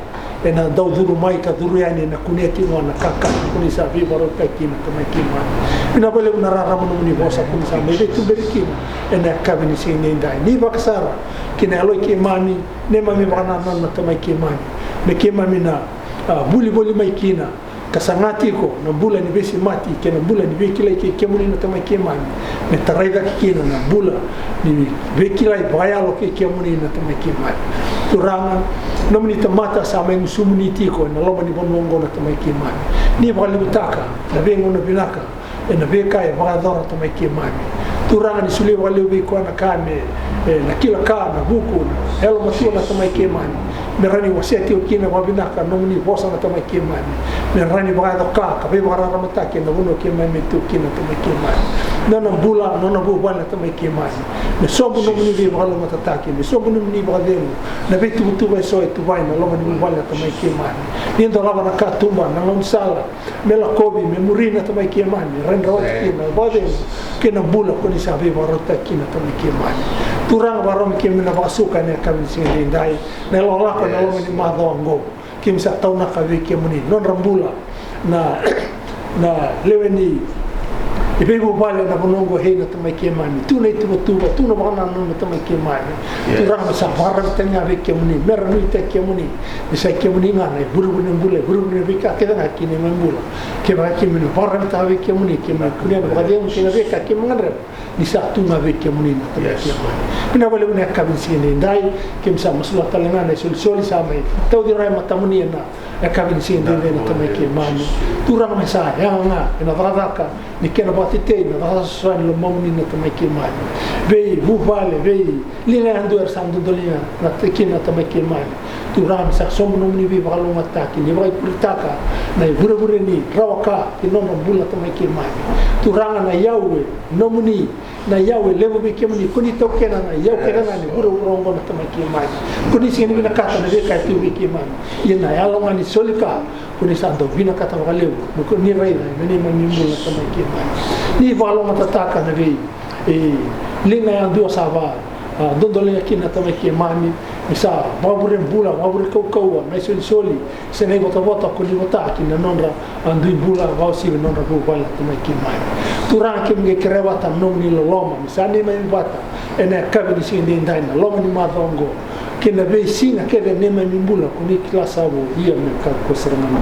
ena dau curu mai ka curu yani, ena kunea tiko na kakana ko ni sa veivakarautaki kina Tamai keimami. Vinaka vakalevu na rarama nomuni vosa ko ni sa mai veituberi kina ena yakavi ni siga edaidai. Ni vakasara ki na yalo i keimami, neimami vakanananu na Tamai keimami, me keimami na, a, vuli voli mai kina ka saga tiko na bula ni veisemati kei na bula ni veikilai kei kemuni na Tamai keimami, me tarai cake kina na bula ni veikilai vakayalo kei kemuni na Tamai keimami. Turaga, nomuni tamata sa mai gusumuni tiko ena loma ni vanua oqo na Tamai keimami. Ni vakalevutaka na veigauna vinaka ena veika e vakayacora Tamai keimami. Turaga, ni solia vakalevu vei koya na ka me, e, na kila ka, na vuku, na yalomatua na Tamai keimami, me rawa ni wasea tiko kina vakavinaka na nomuni vosa na Tamai keimami, me rawa ni vakayaco ka ka veivakararamataki ena vanua keimami e tu kina Tamai keimami. Nona bula, nona vuvale na Tamai keimami, me sobu nomuni veivakalougatataki, me sobu nomuni vakacegu na veituvatuva eso e tuvai ena loma ni vuvale na Tamai keimami. Ni dolava na katuba, na gaunisala, me lakovi, me muri na Tamai keimami, rawa ni rawati kina na vakacegu kei na bula ko ni sa veivakarautaki kina Tamai keimami. Turaga, vakarau me keimami na vakasuka ena yakavi ni siga edaidai na ilakolako ena loma ni macawa oqo. Keimami sa taunaka vei kemuni nodra bula na, na lewe ni veivuvale ena vanua oqo, e na Tamai keimami. Tu na ituvatuva, tu na vakanananu na Tamai keimami. Turaga, me sa vakararavi tale ga vei kemuni, me ra nuitaki kemuni. Ni sa i kemuni ga na ivurevure ni bula, ivurevure ni veika kece ga ki na neimami bula. Kevaka keimami na vakararavitaka vei kemuni, keimami kunea na vakacegu kei na veika keimami gadreva, ni sa tu ga vei kemuni na Tamai keimami. Vinaka vakalevu na yakavi ni siga edaidai, keimami sa masulaka tale ga na isolisoli sa mai tauci rawa e matamuni ena yakavi ni siga edaidai na Tamai keimami. Turaga, me sa yaga ga ena cakacaka ni kena vakatetei na cakacaka ni lomamuni na Tamai keimami. Veivuvale, veiliga yadua era sa dodoliga na tikina na Tamai keimami. Turaga, me sa sobu nomuni veivakalougatataki, ni vakaikuritaka na ivurevure ni rawa ka ki na nodra bula Tamai keimami. Turaga, na iyau e nomuni, na iyau e levu vei kemuni, ko ni taukena na iyau kece ga ni vuravura oqo na Tamai keimami. Ko ni sega ni vinakata na veika e tu vei keimami. Ia na yalo ga ni soli ka, ko ni sa dau vinakata vakalevu me ko ni raica ena neimami bula na Tamai keimami. Ni vakalougatataka na vei, e, liga yadua sa va, a, dodoliga kina na Tamai keimami, me sa vakavure bula, vakavure kaukauwa na isolisoli se na ivotavota ko ni vota ki na nodra, a, dui bula, vakauasivi na nodra vuvale na Tamai keimami. Turaga, keimami qai kerea vata na nomuni loloma me sa neimami vata ena yakavi ni siga edaidai na loma ni macawa oqo, kei na veisiga kece neimami bula ko ni kila sa vo, ia me kakua sara ga na